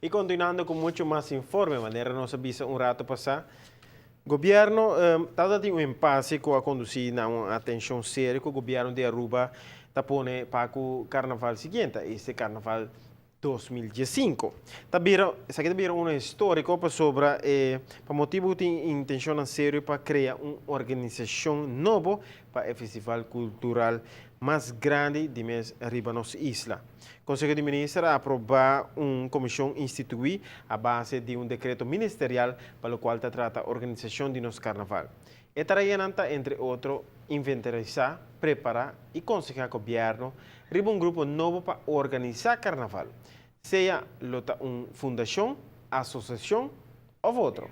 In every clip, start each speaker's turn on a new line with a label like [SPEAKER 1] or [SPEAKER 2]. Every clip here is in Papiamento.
[SPEAKER 1] Y continuando cu mucho mas informe, manera nos a bisa un rato pasa, Gobierno tabata tin un impasse cu a conduci na un atencion serio cu Gobierno di Aruba ta pone pa cu Carnaval siguiente, este Carnaval 2015. Ta bira, esaki ta bira uno historico pasobra pa motibo cu tin intencion serio pa crea un organisacion nobo pa e festival cultural mas grandi di mes riba nos isla. Conseho di Minister a aproba un comision institui a base di un decreto ministerial pa locual ta trata organisacion di nos Carnaval. E tareanan ta, entre otro, inventarisa, prepara y conseha gobierno riba un grupo nobo pa organisa Carnaval, sea lo ta un fundacion, asociacion of otro.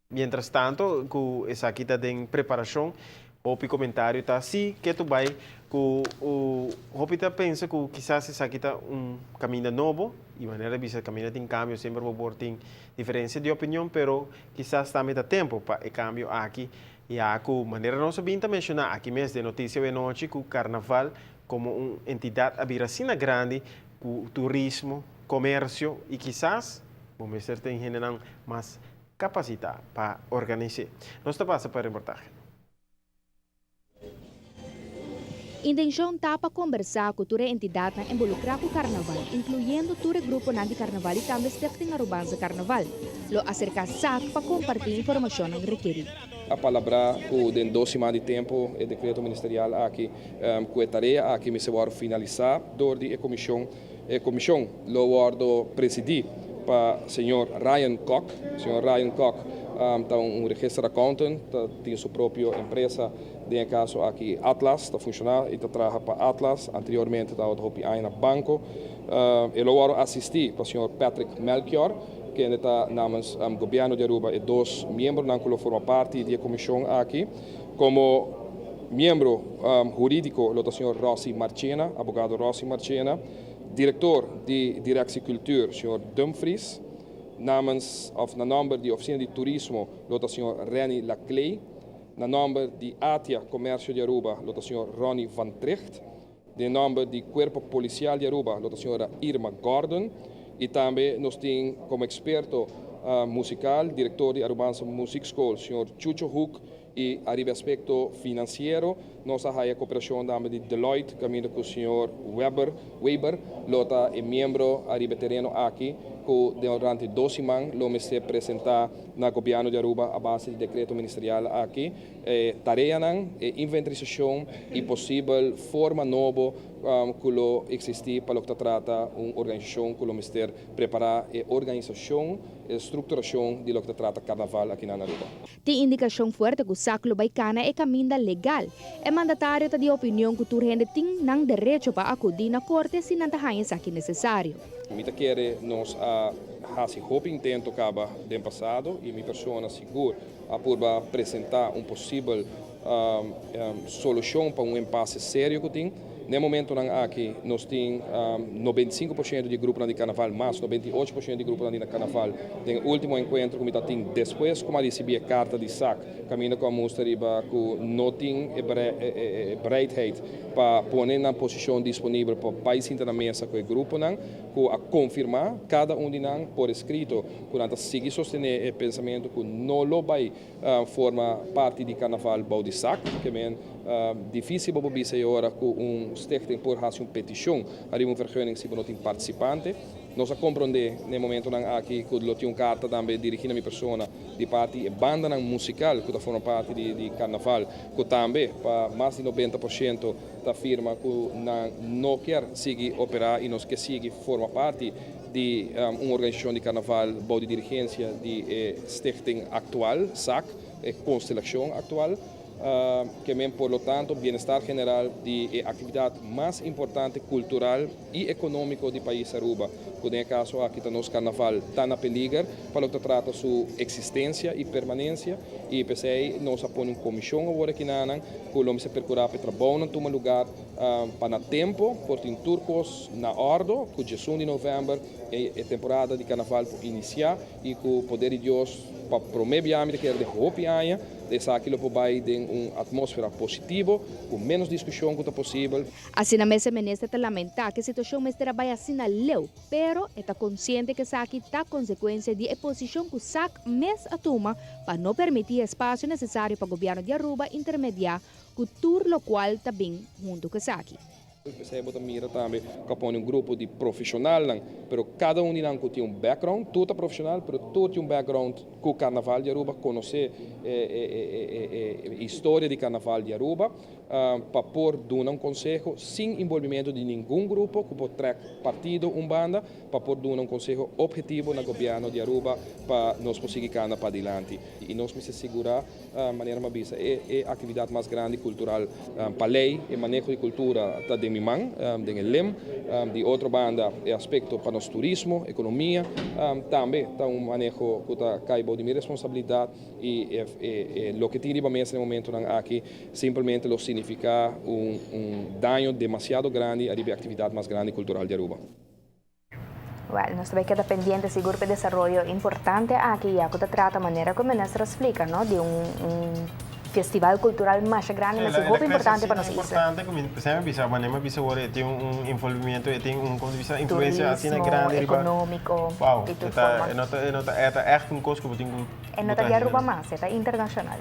[SPEAKER 1] Mientras tanto, cu esaki ta den preparacion, hopi comentario ta si cu tur bay cu hopi ta pensa cu kisas esaki ta un caminda nobo y manera bisa caminda tin cambio, semper por tin diferencia di opinion, pero kisas tambe ta tempo pa e cambio aki, ya cu manera nos a bin ta menciona aki mes den Noticia di Anochi, cu Carnaval como un entidad a bira asina grandi cu turismo, comercio y kisas bo mester tin hende mas capacita pa organisa. Nos ta pasa pa e reportahe.
[SPEAKER 2] Intencion ta pa combersa cu tur entidad involucra cu Carnaval, incluyendo tur grupo di Carnaval y tambe Stichting Arubaanse Carnaval. Lo acerca SAC pa comparti informacion rekeri.
[SPEAKER 3] A palabra cu den 2 siman di tempo e decreto ministerial aki cu e tarea aki mester wordo finalisa door di e comision. E comision lo wordo presidi pa señor Ryan Kock. Señor Ryan Kock ta un registered accountant, tin su propio empresa, den caso aki Atlas, ta funciona y ta traha pa Atlas, anteriormente tabata hopi na banco. E lo wordo asisti pa señor Patrick Melchior, cu ta namens gobierno di Aruba e dos miembronan cu lo forma parti di e comision aki. Como miembro huridico, lo señor Rossi Marchena, abogado Rossi Marchena, director di Directie Cultuur, señor Dumfries, namens of na nomber di Oficina di Turismo, lo señor Renny Laclay, na nomber di ATIA Comercio di Aruba, lo señor Ronnie van Tricht, na nomber di Cuerpo Policial di Aruba, lo señora Irma Gordon, y tambe nos tin como experto musical, director di Arubaanse Muziekschool, señor Chucho Hoek, y ariba aspecto financiero, nos a haya cooperacion tambe di Deloitte, caminda cu señor Weber, Weber, lo ta e miembro ariba tereno aki, cu durante 2 siman lo mester presenta na gobierno di Aruba a base di decreto ministerial aki, tareanan, inventarisacion y posibel forma nobo cu lo existi pa loke ta trata un organisacion cu lo mester prepara e organisacion y structuracion di loke ta trata Carnaval aki na Aruba.
[SPEAKER 2] Tin indicacion fuerte cu SAC lo bay cana e caminda legal. E mandatario ta di opinion cu tur hende tin nan derecho pa acudi na corte si nan ta haya esaki necesario.
[SPEAKER 3] Mi ta kere nos a hasi hopi intento caba den pasado y mi persona sigur a purba presenta un posibel solucion pa un impasse serio cu tin. Na momentonan aki nos tin 95% di grupo di Carnaval, mas 98% di grupo di Carnaval. Den ultimo encuentro cu mi tin despues cu a ricibi e carta di SAC, caminda cu a mustra riba cu no tin e bereidheid pa pone na posicion disponibel pa bay sinta na mesa cu e gruponan, cu a confirma cada un di nan por escrito cu nan ta sigui sostene e pensamento cu no lo bay forma parti di Carnaval bou di SAC, kiermen dificil pa bisa ora cu un stichting por haci un peticion ariba un vergunning si no tin participante. Nos a compronde na momentonan aki cu lo tin un carta tambe dirigi na mi persona di parti e bandanan musical cu ta forma parti di Carnaval, cu tambe pa mas di 90% ta firma cu nan no kier sigui opera y no kier sigui forma parti di un organisacion di Carnaval bou di dirigencia di stichting actual, SAC, e constelacion actual. Kiermen, por lo tanto, bienestar general di e actividad mas importante cultural y economico di pais Aruba, cu den caso aki ta nos Carnaval, ta na peliger pa loke ta trata su existencia y permanencia, y p'esey nos a pone un comision awor aki nan cu lo mester percura pa trabou nan tuma lugar pa na tempo por tin tur cos na orde cu 11 di november e temporada di Carnaval por inicia y cu poder di Dios. Pa prome biaha mi ta kere den hopi aña, esaki lo por bay den un atmosfera positivo, cu menos discusion cu ta posibel.
[SPEAKER 2] Asina mes e minister ta lamenta cu e situacion mester a bay asina leu, pero e ta consciente cu esaki ta consecuencia di e posicion cu SAC mes a tuma pa no permiti e espacio necesario pa gobierno di Aruba intermedia cu tur locual ta bin hunto cu esaki.
[SPEAKER 3] P'esei bo ta mira tambe ku a pone un grupo di profeshonalnan, pero kada un di nan ku tin un background, tur ta profeshonal, pero tur tin un background ku Karnaval di Aruba, konosé e historia di Karnaval di Aruba, pa por duna un konseho sin involvimentu di ningun grupo ku por trèk partido un banda, pa por duna un konseho ophetivo na gobièrnu di Aruba pa nos por sigui kana padilanti. I nos mester sigurá. Manera mi a bisa, e e actividad mas grandi cultural pa ley, e maneho di cultura ta den mi man, den e lem. Di otro banda, e aspecto pa nos turismo, economia, tambe ta un maneho cu ta cay bou di mi responsabilidad y e loke tin riba mesa den e momentonan aki simplemente lo significa un un daño demasiado grandi ariba e actividad mas grandi cultural di Aruba.
[SPEAKER 4] Wel, nos ta bay keda pendiente sigur p'e desaroyo importante aki ya cu ta trata manera cu e minister a splica, no, di un un festival cultural masha grandi, mas hopi importante pa nos isla.
[SPEAKER 1] Importante cu mi semper bisa, manera mi a bisa awor e tin un envolvimiento, e tin un, como ta bisa, influencia asina grandi
[SPEAKER 4] riba. Turismo, economico,
[SPEAKER 1] Wow,
[SPEAKER 4] di tur forma.
[SPEAKER 1] E no ta, e no ta, e ta echt un cos cu bo tin cu.
[SPEAKER 4] E no ta di Aruba mas, e ta internacional.